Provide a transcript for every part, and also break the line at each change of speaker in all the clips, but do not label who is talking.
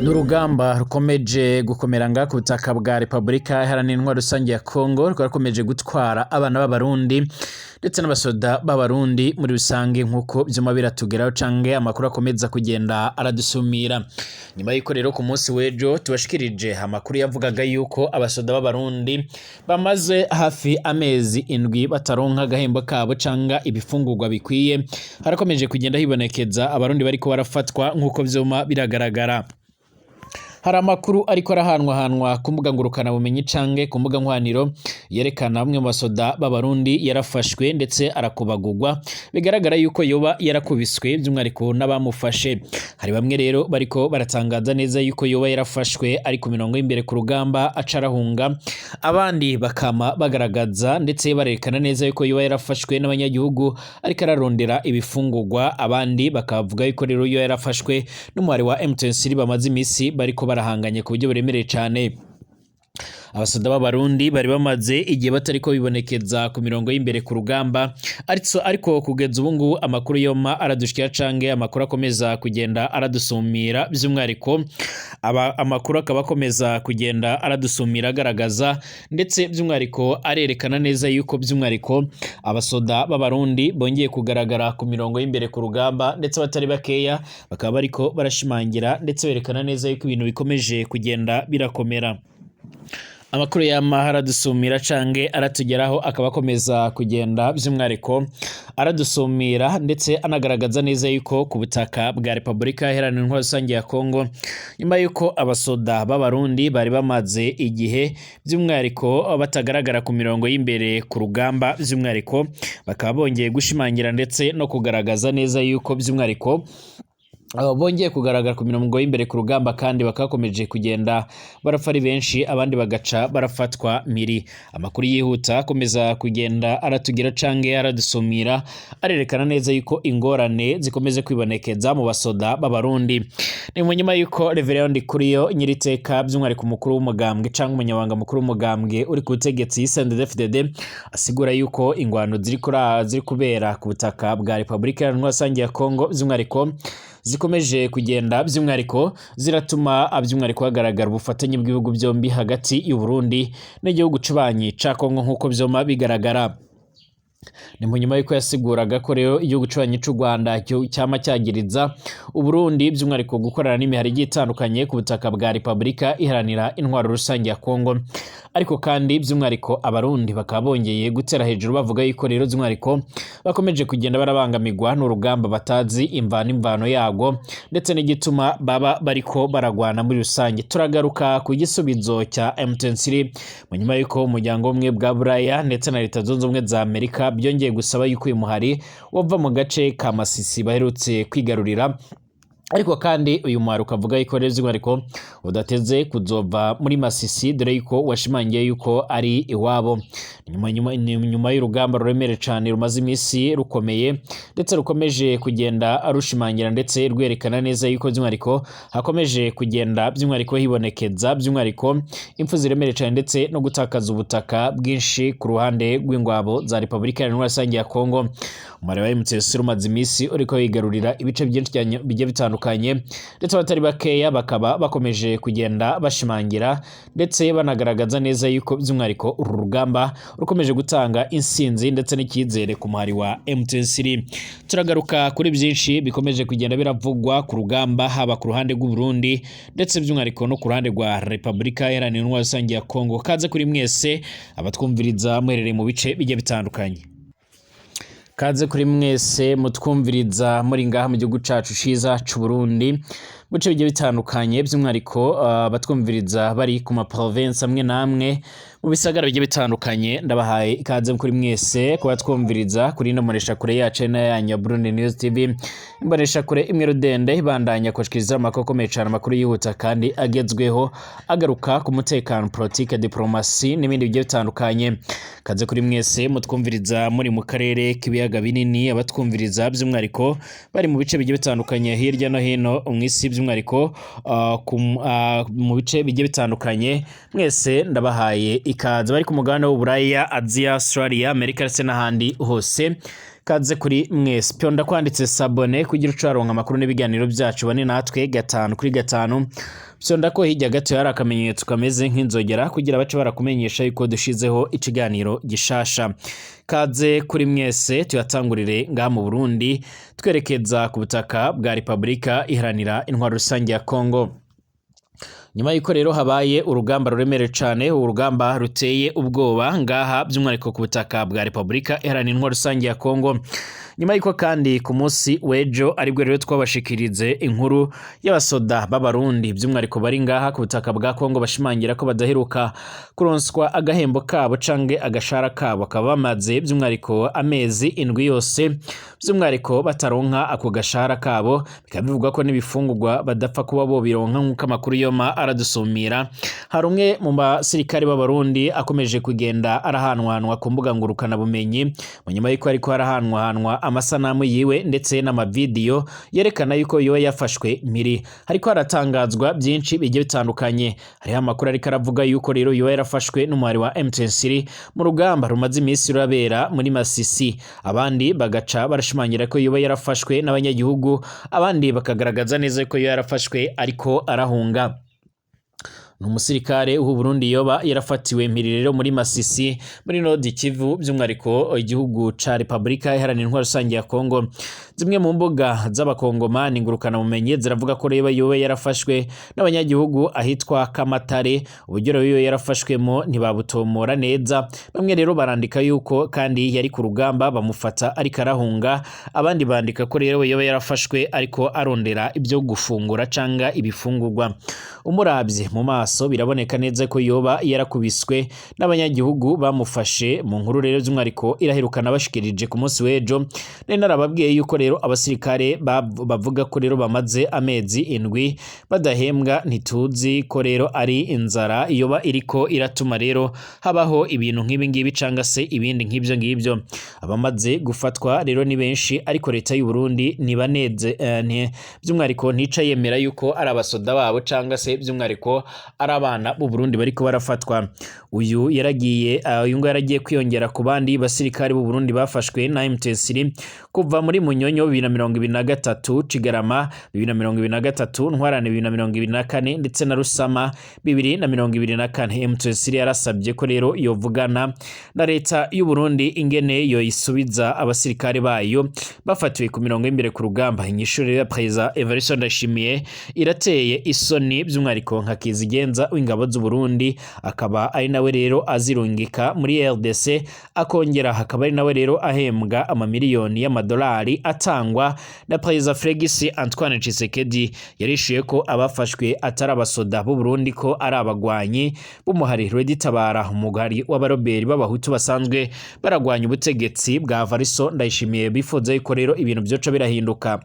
Ni urugamba rukomeje gukomera ngaha ku butaka bwa Repubulika Iharanira Intwaro Rusange ya Kongo, rukaba rukomeje gutwara abana b'Abarundi ndetse n'abasoda b'Abarundi muri rusange, nk'uko vyuma biratugeraho canke amakuru akomeza kugenda aradusumira. Nyuma y'uko rero ku munsi w'ejo tubashikirije amakuru yavugaga yuko abasoda b'Abarundi bamaze hafi amezi 7 bataronka agahembo kabo canke ibifungurwa bikwiye, harakomeje kugenda hibonekeza Abarundi bariko barafatwa nk'uko vyuma biragaragara. Hari amakuru ariko arahanwahanwa ku mbuga ngurukana bumenyi canke ku mbuga nkoraniro yerekana bamwe mu basoda b'Abarundi yarafashwe ndetse arakubagurwa, bigaragara yuko yoba yarakubiswe by'umwihariko n'abamufashe. Hari bamwe rero bariko baratangaza neza yuko yoba yarafashwe ari ku mirongo y'imbere ku rugamba aca arahunga, abandi bakama bagaragaza ndetse barerekana neza yuko yoba yarafashwe n'abanyagihugu ariko ararondera ibifungurwa, abandi bakavuga yuko rero yoba yarafashwe n'umuhari wa M23 bamaze imisi bariko barahanganye ku buryo buremereye cane. Abasoda b'Abarundi bari bamaze igihe batariko bibonekeza ku mirongo y'imbere ku rugamba, ariko kugeza ubu ngubu amakuru yoma aradushikira canke amakuru akomeza kugenda aradusumira, by'umwihariko amakuru akaba akomeza kugenda aradusumira agaragaza ndetse by'umwihariko arerekana neza yuko by'umwihariko abasoda b'Abarundi bongeye kugaragara ku mirongo y'imbere ku rugamba, ndetse abatari bakeya bakaba bariko barashimangira ndetse berekana neza yuko ibintu bikomeje kugenda birakomera. Amakuru yama aradusumira canke aratugeraho akaba akomeza kugenda by'umwihariko aradusumira ndetse anagaragaza neza yuko ku butaka bwa Repubulika Iharanira Intwaro Rusange ya Kongo, nyuma yuko abasoda b'Abarundi bari bamaze igihe by'umwihariko batagaragara ku mirongo y'imbere ku rugamba, by'umwihariko bakaba bongeye gushimangira ndetse no kugaragaza neza yuko by'umwihariko bongeye kugaragara ku mirongo y'imbere ku rugamba, kandi bakakomeje kugenda barapfa ari benshi, abandi bagaca barafatwa miri. Amakuru yihuta akomeza kugenda aratugira canke aradusumira arerekana neza yuko ingorane zikomeze kwibonekeza mu basoda b'Abarundi. Ni mu nyuma yuko Reverend Ndikuriyo nyiriteka, by'umwihariko umukuru w'umugambwe canke umunyamabanga mukuru w'umugambwe uri ku butegetsi CNDD-FDD, asigura yuko ingwano ziri kubera ku butaka bwa Repubulika Iharanira Rusange ya Kongo by'umwihariko zikomeje kugenda by'umwihariko ziratuma by'umwihariko hagaragara ubufatanye bw'ibihugu byombi hagati y'u Burundi n'igihugu cubanyi ca Kongo nk'uko vyoma bigaragara. Ni mu nyuma y'uko yasiguraga ko rero igihugu cubanyi c'u Rwanda cyama cyagiriza Uburundi by'umwihariko gukorana n'imihari igiye itandukanye ku butaka bwa Repubulika Iharanira Intwaro Rusange ya Kongo, ariko kandi by'umwihariko Abarundi bakaba bongeye gutera hejuru bavuga yuko rero by'umwihariko bakomeje kugenda barabangamirwa n'urugamba batazi imvano imvano yago ndetse n'igituma baba bariko baragwana muri rusange. Turagaruka ku gisubizo cya M23 mu nyuma y'uko umuryango umwe bwa Buraya ndetse na Leta Zunze Ubumwe za Amerika byongeye gusaba yuko uyu muhari wava mu gace ka Masisi baherutse kwigarurira, ariko kandi uyu muhari ukavuga yuko rero by'umwihariko udateze kuzova muri Masisi, dore yuko washimangiye yuko ari iwabo. Nyuma y'urugamba ruremereye cane rumaze imisi rukomeye ndetse rukomeje kugenda rushimangira ndetse rwerekana neza yuko by'umwihariko hakomeje kugenda by'umwihariko hibonekeza by'umwihariko impfu ziremereye cane ndetse no gutakaza ubutaka bwinshi ku ruhande rw'ingwabo za Repubulika Iharanira Rusange ya Kongo. Umubare wa M23 umaze imisi uriko wigarurira ibice byinshi bigiye bitandukanye, ndetse abatari bakeya bakaba bakomeje kugenda bashimangira ndetse banagaragaza neza yuko by'umwihariko uru rugamba rukomeje gutanga insinzi ndetse n'icyizere ku muhari wa M23. Turagaruka kuri byinshi bikomeje kugenda biravugwa ku rugamba, haba ku ruhande rw'u Burundi ndetse by'umwihariko no ku ruhande rwa Repubulika Iharanira Intwaro Rusange ya Kongo. Kaze kuri mwese abatwumviriza muherereye mu bice bigiye bitandukanye. Kaze kuri mwese mutwumviriza muri ngaha mu gihugu cacu ciza c'u Burundi mu bice bigiye bitandukanye, by'umwihariko abatwumviriza bari ku ma province amwe n'amwe mu bisagara bigiye bitandukanye, ndabahaye ikaze kuri mwese kuba twumviriza kuri ino mboneshakure yacu na yanyu ya Burundi News TV, imboneshakure imwe rudende ibandanya kushikiriza amakuru akomeye cane, amakuru yihuta kandi agezweho, agaruka ku mutekano, politike, diplomasi n'ibindi bigiye bitandukanye. Kaze kuri mwese mutwumviriza muri mu karere k'ibiyaga binini, abatwumviriza by'umwihariko bari mu bice bigiye bitandukanye hirya no hino mw'isi, by'umwihariko mu bice bigiye bitandukanye, mwese ndabahaye ikaze. Bari ku mugabane w'Uburaya, Aziya, Australia, Amerika ndetse n'ahandi hose. Kaze kuri mwese, pyonda kwanditse s'abonner kugira ucaronka amakuru n'ibiganiro byacu, bane natwe gatanu kuri gatanu. Pyonda ko hirya gato hari akamenyetso kameze nk'inzogera kugira bace barakumenyesha yuko dushizeho ikiganiro gishasha. Kaze kuri mwese, tuyatangurire ngaha mu Burundi, twerekeza ku butaka bwa Repubulika Iharanira Intwaro Rusange ya Kongo. Nyuma y'uko rero habaye urugamba ruremereye cane, urugamba ruteye ubwoba ngaha by'umwihariko ku butaka bwa Repubulika Iharanira Intwaro Rusange ya Kongo, nyuma y'uko kandi ku munsi w'ejo aribwo rero twabashikirize inkuru y'abasoda b'Abarundi by'umwihariko bari ngaha ku butaka bwa Kongo, bashimangira ko badaheruka kuronswa agahembo kabo canke agashara kabo, bakaba bamaze by'umwihariko amezi 7 yose by'umwihariko bataronka ako gashara kabo. Bikaba bivugwa ko n'ibifungurwa badapfa kuba bobironka nk'uko amakuru yoma aradusumira. Hari umwe mu basirikare b'Abarundi akomeje kugenda arahanwanwa ku mbuga ngurukana bumenyi, mu nyuma y'uko ariko arahanwahanwa amasanamu yiwe ndetse n'amavidiyo yerekana yuko yoba yafashwe mpiri. Hariko haratangazwa byinshi bigiye bitandukanye. Hariho amakuru ariko aravuga yuko rero yoba yarafashwe n'umuhari wa M23 mu rugamba rumaze iminsi rurabera muri Masisi, abandi bagaca barashimangira ko yoba yarafashwe n'abanyagihugu, abandi bakagaragaza neza ko yoba yarafashwe ariko arahunga. Ni umusirikare w'u Burundi yoba yarafatiwe mpiri rero muri Masisi, muri Nord Kivu, by'umwihariko igihugu ca Repubulika Iharanira Intwaro Rusange ya Kongo. Zimwe mu mbuga z'abakongomani ngurukana bumenyi ziravuga ko rero yoba yarafashwe n'abanyagihugu ahitwa Kamatare. Uburyo rero yoba yarafashwemo ntibabutomora neza. Bamwe rero barandika yuko kandi yari ku rugamba bamufata ariko arahunga, abandi bandika ko rero yoba yarafashwe ariko arondera ibyo gufungura canga ibifungurwa. Umuravye mu maso biraboneka neza ko yoba yarakubiswe n'abanyagihugu bamufashe. Mu nkuru rero by'umwihariko iraherukana bashikirije ku munsi w'ejo, nari narababwiye yuko rero abasirikare bavuga ko rero bamaze amezi 7 badahembwa. Ntituzi ko rero ari inzara yoba iriko iratuma rero habaho ibintu nk'ibi ngibi canga se ibindi nk'ibyo ngibyo. Abamaze gufatwa rero ni benshi, ariko leta y'u Burundi ntibaneze by'umwihariko ntica yemera yuko ari abasoda babo canga se by'umwihariko ari abana b'u Burundi bariko barafatwa. Uyu yaragiye uyu ngo yaragiye kwiyongera ku bandi basirikare b'u Burundi bafashwe na M23 kuva muri Munyonyo 2023, Cigarama 2023, Ntwarane 2024 ndetse na Rusama 2024. M23 yarasabye ko rero yovugana na leta y'u Burundi ingene yoyisubiza abasirikare bayo bafatiwe ku mirongo y'imbere ku rugamba. Inyishu rero ya Perezida Evariste Ndayishimiye irateye isoni, by'umwihariko nka Kizigenza w'ingabo z'u Burundi, akaba ari nawe rero azirungika muri RDC, akongera akaba ari nawe rero ahembwa amamiliyoni y'amadolari atangwa na Perezida Felix Antoine Tshisekedi. Yarishuye ko abafashwe atari abasoda b'u Burundi, ko ari abagwanyi b'umuhari Red Tabara, umuhari w'abaroberi b'abahutu basanzwe baragwanya ubutegetsi bwa Variso Ndayishimiye, bifuza yuko rero ibintu byoca birahinduka.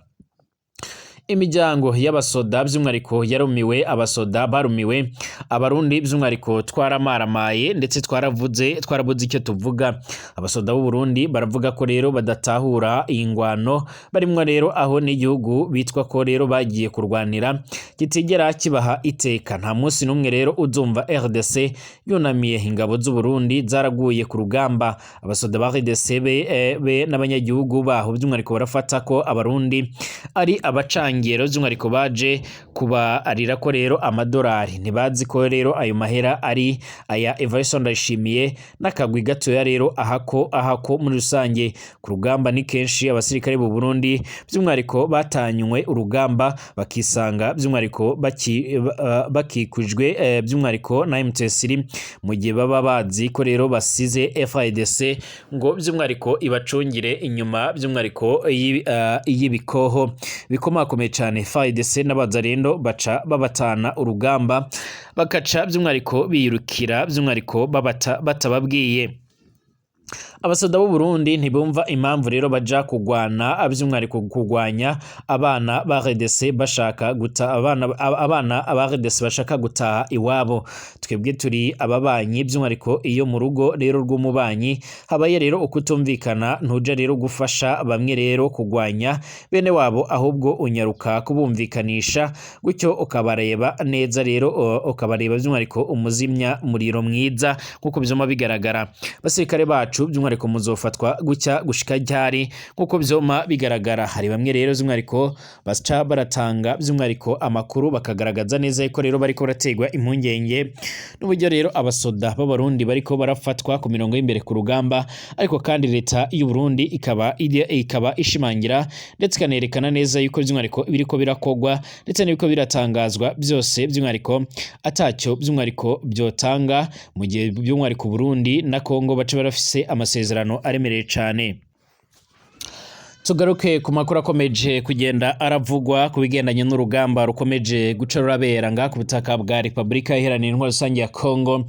Imiryango y'abasoda by'umwihariko yarumiwe, abasoda barumiwe, Abarundi by'umwihariko twaramaramaye ndetse twaravuze, twarabuze icyo tuvuga. Abasoda b'u Burundi baravuga ko rero badatahura iyi ngwano barimwo rero, aho n'igihugu bitwa ko rero bagiye kurwanira kitigera kibaha iteka. Nta munsi n'umwe rero uzumva RDC yunamiye ingabo z'u Burundi zaraguye ku rugamba. Abasoda ba RDC be n'abanyagihugu baho by'umwihariko barafata ko Abarundi ari abacangero, by'umwihariko baje kubarira ko rero amadolari. Ntibazi ko rero ayo mahera ari aya Evariste Ndayishimiye n'akagwi gatoya rero ahako muri rusange. Ku rugamba ni kenshi abasirikare b'u Burundi by'umwihariko batanywe urugamba, bakisanga by'umwihariko bakikujwe by'umwihariko na M23, mu gihe baba bazi ko rero basize FARDC ngo by'umwihariko ibacungire inyuma by'umwihariko y'ibikoho bikomakomeye cyane. FARDC n'abazarendo baca babatana urugamba, bakaca by'umwihariko biyirukira by'umwihariko batababwiye. Abasoda b'u Burundi ntibumva impamvu rero baja kugwana, by'umwihariko kugwanya abana ba RDC bashaka guta abana ba RDC bashaka gutaha iwabo. Twebwe turi ababanyi, by'umwihariko iyo mu rugo rero rw'umubanyi habaye rero ukutumvikana, ntuja rero gufasha bamwe rero kugwanya bene wabo, ahubwo unyaruka kubumvikanisha gutyo ukabareba neza rero, ukabareba by'umwihariko umuzimya muriro mwiza nk'uko bizoma bigaragara. Basirikare bacu wacu by'umwihariko muzofatwa gutya gushika ryari? Nk'uko vyoma bigaragara, hari bamwe rero by'umwihariko baca baratanga by'umwihariko amakuru, bakagaragaza neza yuko rero bariko barategwa impungenge n'uburyo rero abasoda b'Abarundi bariko barafatwa ku mirongo y'imbere ku rugamba. Ariko kandi leta y'u Burundi ikaba ishimangira ndetse ikanerekana neza yuko by'umwihariko ibiriko birakogwa ndetse n'ibiriko biratangazwa byose by'umwihariko atacyo by'umwihariko byotanga, mu gihe by'umwihariko Burundi na Kongo baca barafise amasezerano aremereye cane. Tugaruke ku makuru akomeje kugenda aravugwa ku bigendanye n'urugamba rukomeje guca rurabera ngaha ku butaka bwa Repubulika Iharanira Intwaro Rusange ya Kongo.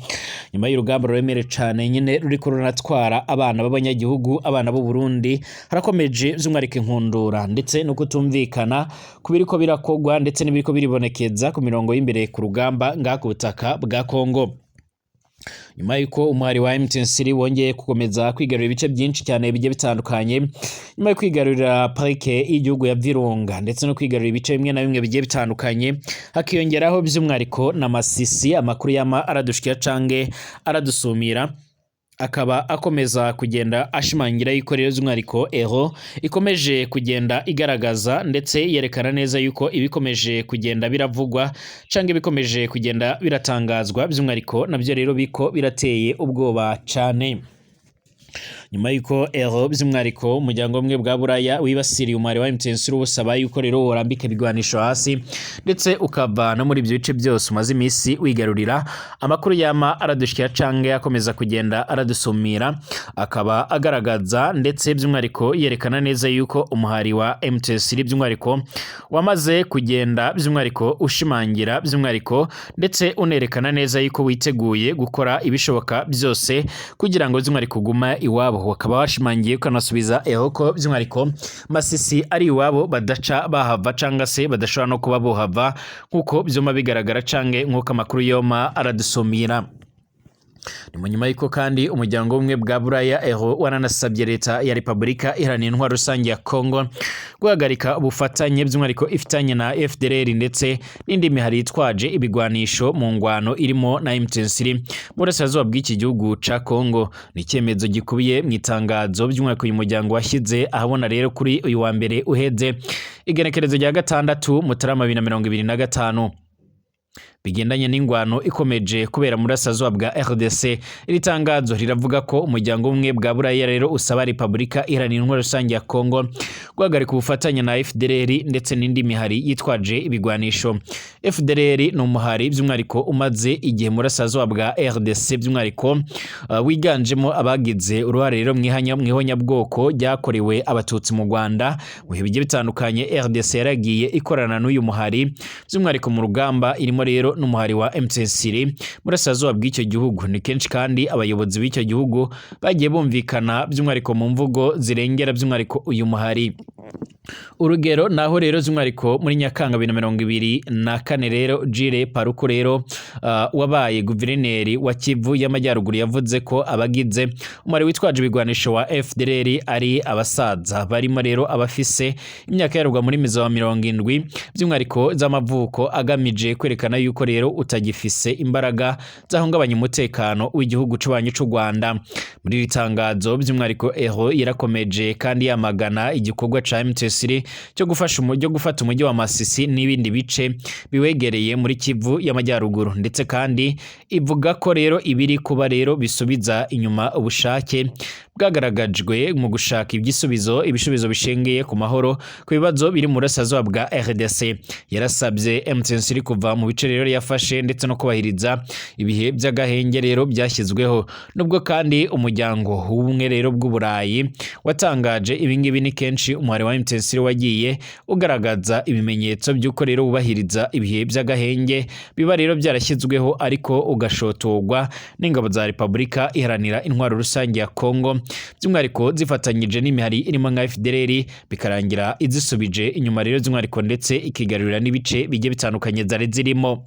Nyuma y'urugamba ruremere cane nyine ruriko ruratwara abana b'abanyagihugu, abana b'u Burundi, harakomeje by'umwihariko inkundura ndetse no kutumvikana ku biriko birakogwa ndetse n'ibiriko biribonekeza ku mirongo y'imbere ku rugamba ngaha ku butaka bwa Kongo. Nyuma y'uko umuhari wa M23 wongeye gukomeza kwigarurira ibice byinshi cyane bigiye bitandukanye, nyuma yo kwigarurira parike y'igihugu ya Virunga ndetse no kwigarurira ibice bimwe na bimwe bigiye bitandukanye, hakiyongeraho by'umwihariko na Masisi, amakuru yama aradushikira cange aradusumira akaba akomeza kugenda ashimangira yuko rero by'umwihariko ero ikomeje kugenda igaragaza ndetse yerekana neza yuko ibikomeje kugenda biravugwa canke ibikomeje kugenda biratangazwa by'umwihariko nabyo rero biko birateye ubwoba cane. Nyuma yuko ero by'umwihariko umuryango umwe bwa Buraya wibasiriye umubare wa M23 ubusaba yuko rero worambika ibigwanisho hasi ndetse ukava no muri ibyo bice byose umaze iminsi wigarurira, amakuru yama aradushikira canke akomeza kugenda aradusumira akaba agaragaza ndetse by'umwihariko yerekana neza yuko umuhari wa M23 by'umwihariko wamaze kugenda by'umwihariko ushimangira by'umwihariko ndetse unerekana neza yuko witeguye gukora ibishoboka byose kugira ngo by'umwihariko uguma iwabo. Bakaba bashimangiye ukanasubiza eho ko by'umwihariko Masisi ari iwabo, badaca bahava canga se badashobora no kuba bohava, nk'uko byuma bigaragara canke nk'uko amakuru yoma aradusumira. Ni mu nyuma y'uko kandi umuryango w'ubumwe bwa Buraya eho waranasabye leta ya Repubulika Iharanira Intwaro Rusange ya Kongo guhagarika ubufatanye by'umwihariko ifitanye na FDLR ndetse n'indi mihari yitwaje ibigwanisho mu ngwano irimo na M23 mu burasirazuba bw'iki gihugu ca Kongo. Ni icyemezo gikubiye mu itangazo by'umwihariko uyu muryango washyize ahabona rero kuri uyu wa mbere uheze, igenekerezo rya 6 Mutarama 2025, bigendanye n'ingwano ikomeje kubera mu burasirazuba bwa RDC. Iri tangazo riravuga ko umuryango w'ubumwe bwa Buraya rero usaba Repubulika Iharanira Intwaro Rusange ya Kongo guhagarika ubufatanye na FDLR ndetse n'indi mihari yitwaje ibigwanisho. FDLR ni umuhari by'umwihariko umaze igihe mu burasirazuba bwa RDC, by'umwihariko wiganjemo abagize uruhare rero mu ihonyabwoko ryakorewe Abatutsi mu Rwanda. Mu bihe bigiye bitandukanye RDC yaragiye ikorana n'uyu muhari by'umwihariko mu rugamba irimo rero n'umuhari wa M23 burasirazuba bw'icyo gihugu. Ni kenshi kandi abayobozi b'icyo gihugu bagiye bumvikana by'umwihariko mu mvugo zirengera by'umwihariko uyu muhari. Urugero naho rero by'umwihariko muri Nyakanga 2024 rero Jire Paruku rero wabaye guverineri wa Kivu y'Amajyaruguru yavuze ko abagize umubare witwaje ibigwanisho wa FDLR ari abasaza barimo rero abafise imyaka yarugwa muri mizo wa 70 by'umwihariko z'amavuko, agamije kwerekana yuko rero utagifise imbaraga zahungabanya umutekano w'igihugu c'ubanyi c'u Rwanda. Muri iri tangazo by'umwihariko eho yarakomeje kandi yamagana igikorwa ca M23 cyo gufasha umujyi gufata umujyi wa Masisi n'ibindi bice biwegereye muri Kivu y'Amajyaruguru, ndetse kandi ivuga ko rero ibiri kuba rero bisubiza inyuma ubushake bwagaragajwe mu gushaka ibisubizo bishengeye ku mahoro ku bibazo biri mu burasirazuba bwa RDC. Yarasabye M23 kuva mu bice rero yafashe ndetse no kubahiriza ibihe by'agahenge rero byashyizweho. Nubwo kandi umuryango w'ubumwe rero bw'Uburayi watangaje ibingibi, ni kenshi umuhari wa M23 wagiye ugaragaza ibimenyetso by'uko rero wubahiriza ibihe by'agahenge biba rero byarashyizweho, ariko ugashotorwa n'ingabo za Repubulika Iharanira Intwaro Rusange ya Kongo by'umwihariko zifatanyije n'imihari irimo nka FDLR, bikarangira izisubije inyuma rero by'umwihariko ndetse ikigarurira n'ibice bigiye bitandukanye zari zirimo.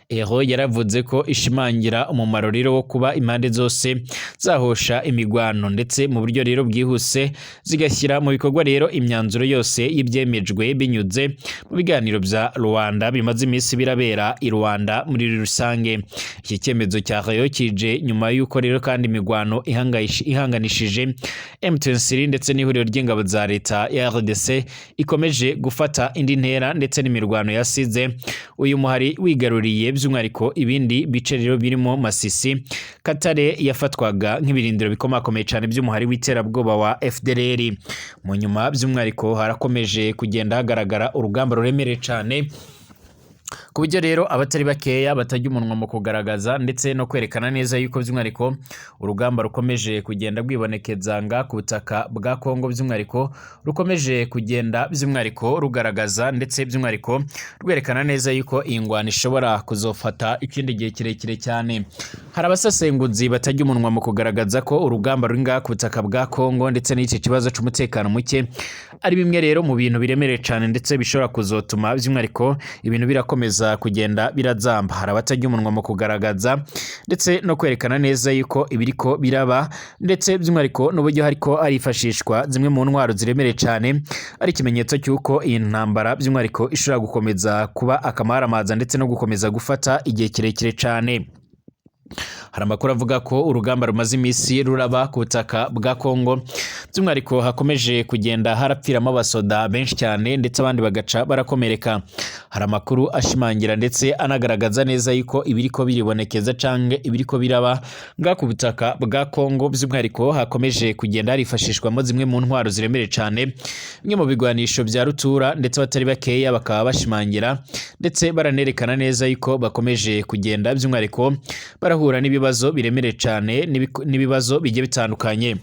Ero yaravuze ko ishimangira umumaro rero wo kuba impande zose zahosha imigwano ndetse mu buryo rero bwihuse zigashyira mu bikorwa rero imyanzuro yose y'ibyemejwe binyuze mu biganiro bya Rwanda bimaze iminsi birabera i Rwanda muri rusange. Iki cyemezo cya Rayo kije nyuma y'uko rero kandi imigwano ihanganishije M23 ndetse n'ihuriro ry'ingabo za leta ya RDC ikomeje gufata indi ntera, ndetse n'imirwano yasize uyu muhari wigaruriye by'umwihariko ibindi bice rero birimo Masisi, Katare yafatwaga nk'ibirindiro bikomakomeye cyane by'umuhari w'iterabwoba wa FDLR. Mu nyuma by'umwihariko harakomeje kugenda hagaragara urugamba ruremereye cyane, ku buryo rero abatari bakeya batajya umunwa mu kugaragaza ndetse no kwerekana neza yuko by'umwihariko urugamba rukomeje kugenda rwibonekeza nga ku butaka bwa Kongo, by'umwihariko rukomeje kugenda by'umwihariko rugaragaza ndetse by'umwihariko rwerekana neza yuko iyi ngwano ishobora kuzofata ikindi gihe kirekire cyane. Hari abasesenguzi batajya umunwa mu kugaragaza ko urugamba ruri ngaha ku butaka bwa Kongo ndetse n'iki kibazo c'umutekano muke ari bimwe rero mu bintu biremereye cyane ndetse bishobora kuzotuma by'umwihariko ibintu birakomeza kugenda birazamba. Hari abatajya umunwa mu kugaragaza ndetse no kwerekana neza yuko ibiriko biraba ndetse by'umwihariko n'uburyo hariko harifashishwa zimwe mu ntwaro ziremereye cyane ari ikimenyetso cy'uko iyi ntambara by'umwihariko ishobora gukomeza kuba akamaramaza ndetse no gukomeza gufata igihe kirekire cyane. Hari amakuru avuga ko urugamba rumaze iminsi ruraba ku butaka bwa Kongo, by'umwihariko hakomeje kugenda harapfiramo abasoda benshi cyane ndetse abandi bagaca barakomereka. Hari amakuru ashimangira ndetse anagaragaza neza yuko ibiriko biribonekeza canke ibiriko biraba nga ku butaka bwa Kongo, by'umwihariko hakomeje kugenda harifashishwamo zimwe mu ntwaro ziremereye cyane, bimwe mu bigwanisho bya rutura, ndetse abatari bakeya bakaba bashimangira ndetse baranerekana neza yuko bakomeje kugenda by'umwihariko barahura n'ibibazo biremereye cyane n'ibibazo bigiye bitandukanye.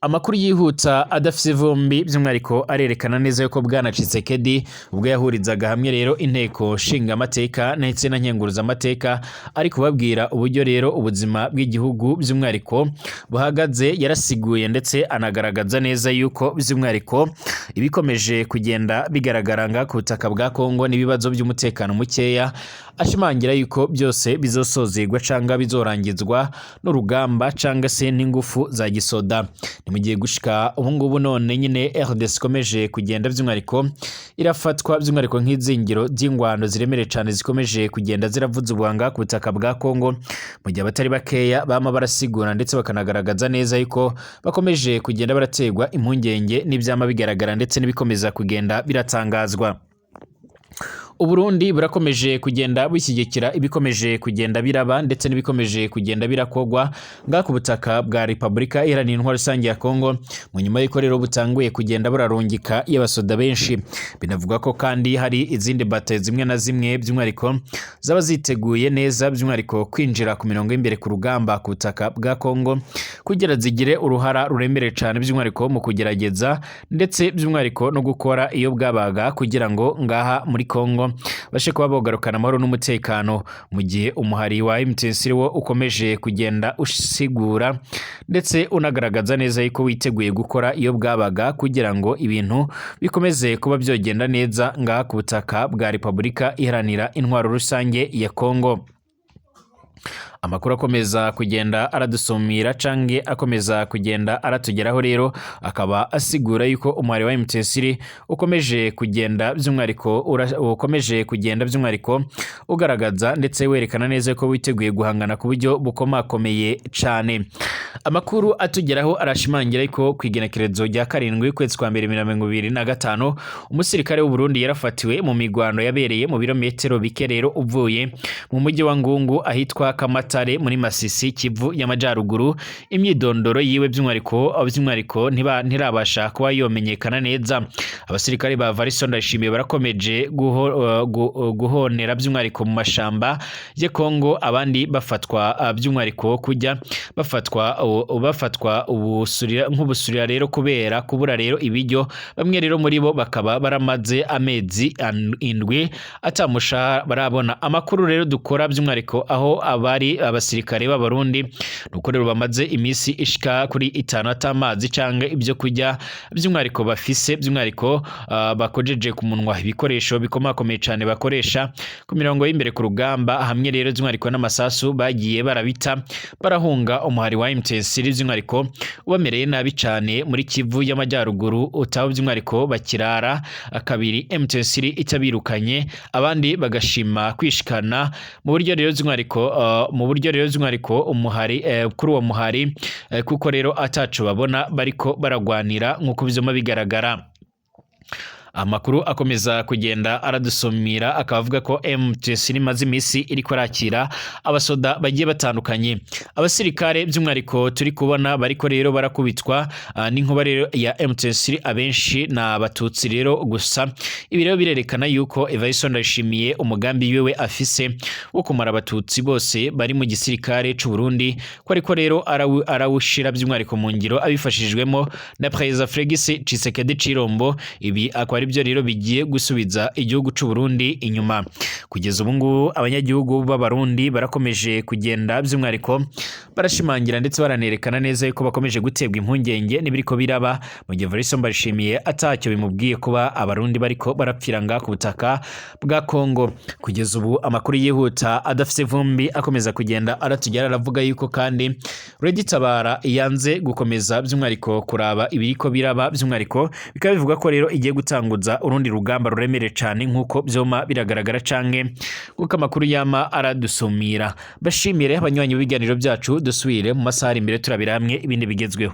Amakuru yihuta adafite ivumbi by'umwihariko arerekana neza yuko Bwana Tshisekedi ubwo yahurizaga hamwe rero inteko nshingamateka ndetse na nkenguruzamateka ari kubabwira uburyo rero ubuzima bw'igihugu by'umwihariko buhagaze, yarasiguye ndetse anagaragaza neza yuko by'umwihariko ibikomeje kugenda bigaragara nga ku butaka bwa Kongo n'ibibazo by'umutekano mukeya, ashimangira yuko byose bizosozegwa canga bizorangizwa n'urugamba canga se n'ingufu za gisoda. Ni mu gihe gushika ubu ngubu none nyine RDC ikomeje kugenda by'umwihariko irafatwa by'umwihariko nk'izingiro ry'ingwano ziremereye cyane zikomeje kugenda ziravuza ubuhanga ku butaka bwa Kongo, mu gihe abatari bakeya bama barasigura ndetse bakanagaragaza neza yuko bakomeje kugenda barategwa impungenge n'ibyama bigaragara ndetse n'ibikomeza kugenda biratangazwa. Uburundi burakomeje kugenda bushyigikira ibikomeje kugenda biraba ndetse n'ibikomeje kugenda birakogwa nga ku butaka bwa Repubulika Iharanira Intwaro Rusange ya Kongo, mu nyuma y'uko rero butanguye kugenda burarungika y'abasoda benshi. Binavuga ko kandi hari izindi batayo zimwe na zimwe by'umwihariko zaba ziteguye neza by'umwihariko kwinjira ku mirongo y'imbere ku rugamba ku butaka bwa Kongo kugira zigire uruhara ruremereye cyane by'umwihariko mu kugerageza ndetse by'umwihariko no gukora iyo bwabaga kugira ngo ngaha muri Kongo bashe kuba bogarukana amahoro n'umutekano, mu gihe umuhari wa M23 wo ukomeje kugenda usigura ndetse unagaragaza neza yuko witeguye gukora iyo bwabaga kugira ngo ibintu bikomeze kuba byogenda neza ngaha ku butaka bwa Repubulika Iharanira Intwaro Rusange ya Kongo. Amakuru akomeza kugenda aradusumira canke akomeza kugenda aratugeraho rero akaba asigura yuko umuhari wa M23 ukomeje kugenda by'umwihariko ukomeje kugenda by'umwihariko ugaragaza ndetse werekana neza ko witeguye guhangana ku buryo bukomakomeye cane. Amakuru atugeraho arashimangira ko ku igenekerezo rya 7 ukwezi kwa mbere 2025 umusirikare w'u Burundi yarafatiwe mu migwano yabereye mu birometero bike rero uvuye mu mujyi wa Ngungu ahitwa Kamatare muri Masisi, Kivu y'Amajyaruguru. Imyidondoro yiwe by'umwihariko ntirabasha kuba yomenyekana neza. Abasirikare ba Varison Ndayishimiye barakomeje guhonera by'umwihariko mu mashamba ya Kongo, abandi bafatwa by'umwihariko kujya bafatwa nk'ubusurira rero kubera kubura rero ibiryo. Bamwe rero muri bo bakaba baramaze amezi 7 atamushahara barabona. Amakuru rero dukora by'umwihariko aho abari Abasirikare b'Abarundi nuko rero bamaze imisi ishika kuri 5 atamazi canke ibyo kurya by'umwihariko bafise, by'umwihariko bakojeje ku munwa ibikoresho bikomakomeye cane bakoresha ku mirongo y'imbere ku rugamba, hamwe rero by'umwihariko n'amasasu bagiye barabita barahunga umuhari wa M23, by'umwihariko ubamereye nabi cane muri Kivu y'Amajyaruguru, utaho by'umwihariko bakirara kabiri M23 itabirukanye, abandi bagashima kwishikana mu buryo rero by'umwihariko mu buryo rero by'umwihariko umuhari kuri uwo muhari, kuko rero ataco babona bariko baragwanira nk'uko bizoma bigaragara. Amakuru akomeza kugenda aradusomira akaba avuga ko M23 imaze imisi iriko arakira abasoda bagiye batandukanye, abasirikare by'umwihariko turi kubona bariko rero barakubitwa n'inkuba rero ya M23, abenshi ni Abatutsi rero gusa. Ibi rero birerekana yuko Evariste Ndayishimiye umugambi wiwe afise wo kumara Abatutsi bose bari mu gisirikare c'u Burundi, ko ariko rero arawushira by'umwihariko mu ngiro abifashijwemo na Perezida Felix Tshisekedi Tshilombo. Ibi akaba aribyo rero bigiye gusubiza igihugu c'u Burundi inyuma. Kugeza ubu ngubu abanyagihugu b'Abarundi barakomeje kugenda by'umwihariko barashimangira ndetse baranerekana neza yuko bakomeje guterwa impungenge n'ibiriko biraba, mu gihe Evariste Ndayishimiye atacyo bimubwiye kuba Abarundi bariko barapfira ngaha ku butaka bwa Kongo. Kugeza ubu amakuru yihuta adafise vumbi akomeza kugenda aratugera aravuga yuko kandi Red Tabara yanze gukomeza by'umwihariko kuraba ibiriko biraba, by'umwihariko bikaba bivuga ko rero igiye gutanguza urundi rugamba ruremere cane nk'uko vyoma biragaragara canke kuko amakuru yama aradusumira. Bashimire abanywanyi b'ibiganiro byacu, dusubire mu masaha ari imbere turabira hamwe ibindi bigezweho.